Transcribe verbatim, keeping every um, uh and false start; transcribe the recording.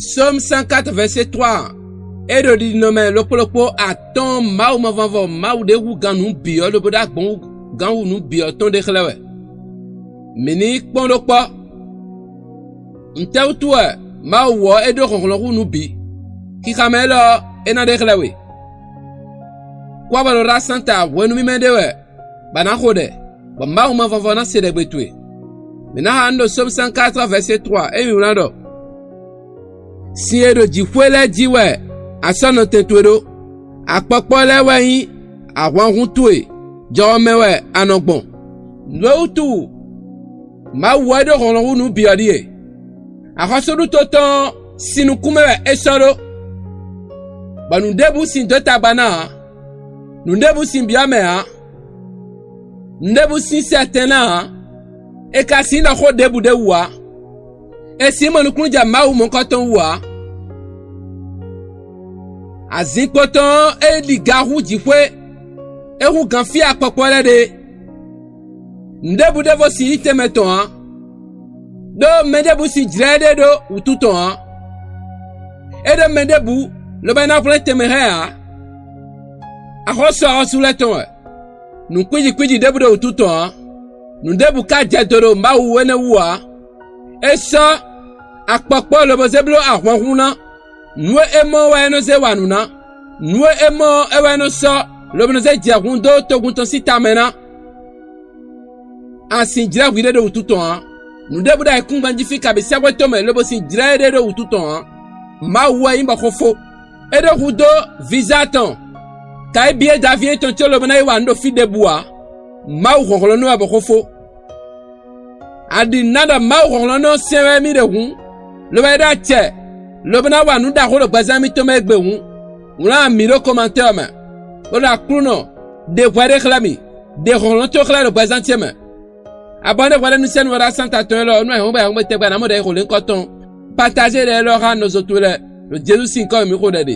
Sómu cent quatre vɛsé trois ɔ́, é ɖo ɖiɖinɔ mɛ ɖokpó ɖokpó atɔ́ɔ́n Mawu mavɔnvɔ Mawu ɖě hú gǎn nǔ bǐ ɔ́ lobo ɖó agbɔ̌n gǎn hú nǔ bǐ ɔ́ tɔn ɖé xlɛ́ wɛ. Mǐ ní yi kpɔ́n ɖó kpɔ́. Nǔtɛ́wútu wɛ Mawu ɔ́ é ɖó hlɔ̌nhlɔ́n hú nǔ bǐ? Xixa mɛ élɔ́ ɔ́, é ná ɖe xlɛ́ we. Kwábɔlɔɖá Santa hwenu mímɛ́ ɖé wɛ bɔ a nǎ xo ɖɛ, bɔ Mawu mavɔvɔ ná se ɖɛgbe towe. Mǐ ná xa nú ɖo Sómu cent quatre vɛsé trois é mǐ wlán ɖɔ: Sin e ɖo jǐxwé lɛ́ɛ jí wɛ a sɔ́ nɔtɛn towe ɖó; akpɔkpɔ́ lɛ́ɛ wɛ nyí ahwanhún towe, jɔ ɔ́ mɛ wɛ a nɔ gbɔn. Nǔ e wútu Mawu wɛ ɖó hlɔ̌nhlɔ́n hú nǔ bǐ ɔ́ ɖíe: axɔ́súɖuto tɔn ɔ́, sin nukún mɛ wɛ é sɔ́ ɖó, bɔ nǔɖébǔ sin dó tagba ná ǎ; nǔɖébǔ sin byɔ́ mɛ ǎ; nǔɖébǔ sin sɛ tɛn ná ǎ; è ka sǐ ɖɔ xó ɖěbǔ ɖé wú ǎ; è sǐ mɔ nukúnnú jɛ Mawu mɔ̌kɔtɔn wú ǎ. Azinkpo tɔn ɔ́, é ɖi ga hú jǐxwé; é hú gǎn fí akpɔkpɔ́ lɛ́ɛ ɖe. Nǔɖébǔ ɖěvo sin nyí tɛnmɛ tɔn ǎ, ɖó mɛ ɖěbǔ sin jlɛ́ éɖée ɖó wǔtu tɔn ǎ. É ɖó mɛ ɖěbǔ lobo é ná hwlɛ́n tɛnmɛ hɛn ǎ; axɔ́sú axɔ́sú lɛ́ɛ tɔn wɛ. Nǔ kwíji kwíji ɖěbǔ ɖo wǔtu tɔn ǎ; nǔ ɖěbǔ ka jɛ do ɖo Mawu wú énɛ́ wú ǎ. É sɔ́ akpɔkpɔ́ lobo zé bló ahwanhún ná; nǔ e é mɔ ɔ́ wɛ é nɔ zé wa nǔ ná; nǔ e é mɔ ɔ́ é wɛ é nɔ sɔ́ lobo nɔ zé jɛ hun dó togun tɔn sín tamɛ ná. A sin jlɛ́ hwiɖée ɖo wǔtu tɔn ǎ; nǔɖébǔ ɖo ayǐkúngban jí fí kabǐ sɛ́xwé tɔn mɛ lobo sin jlɛ́ éɖée ɖo wǔtu tɔn ǎ. Mawu wɛ nyí bɔ xó fó; é ɖo hudó vizá tɔn, ka yi byɔ́ Davíi tɔn có lobo ná yi wa nǔ ɖo fí ɖěbǔ ǎ. Mawu hlɔ̌nhlɔ́nnɔ wɛ bɔ xó fó. A ɖi nǔ ná ɖɔ Mawu hlɔ̌nhlɔ́nnɔ sɛn wɛ mì ɖe hǔn, lobo é ɖó acɛ, lobo ná wa nǔ ɖaxó ɖo gbɛzán mitɔn mɛ égbé hǔn, wlán mǐ ɖo kɔmantɛ́ ɔ́ mɛ, bó ɖɔ Aklúnɔ, ɖe hwɛ ɖé xlɛ́ mì; ɖe hlɔ̌nhlɔ́n towe xlɛ́ ɖo gbɛzán ce mɛ. Abɔ́ ɖé hwɛ ɖé nú sɛ́n nú wɛ ɖó asán ta tɔn élɔ́ nú ayǐhɔ́ngbe ayǐhɔ́ngbe tɛgbɛ ná mɔ ɖɛ e xo lě nyǐkɔ tɔn. Patáze ɖɛ élɔ́ xá nɔzo towe lɛ́ɛ, ɖo Jezu sín nyǐkɔ mɛ mǐ xo ɖɛ ɖe.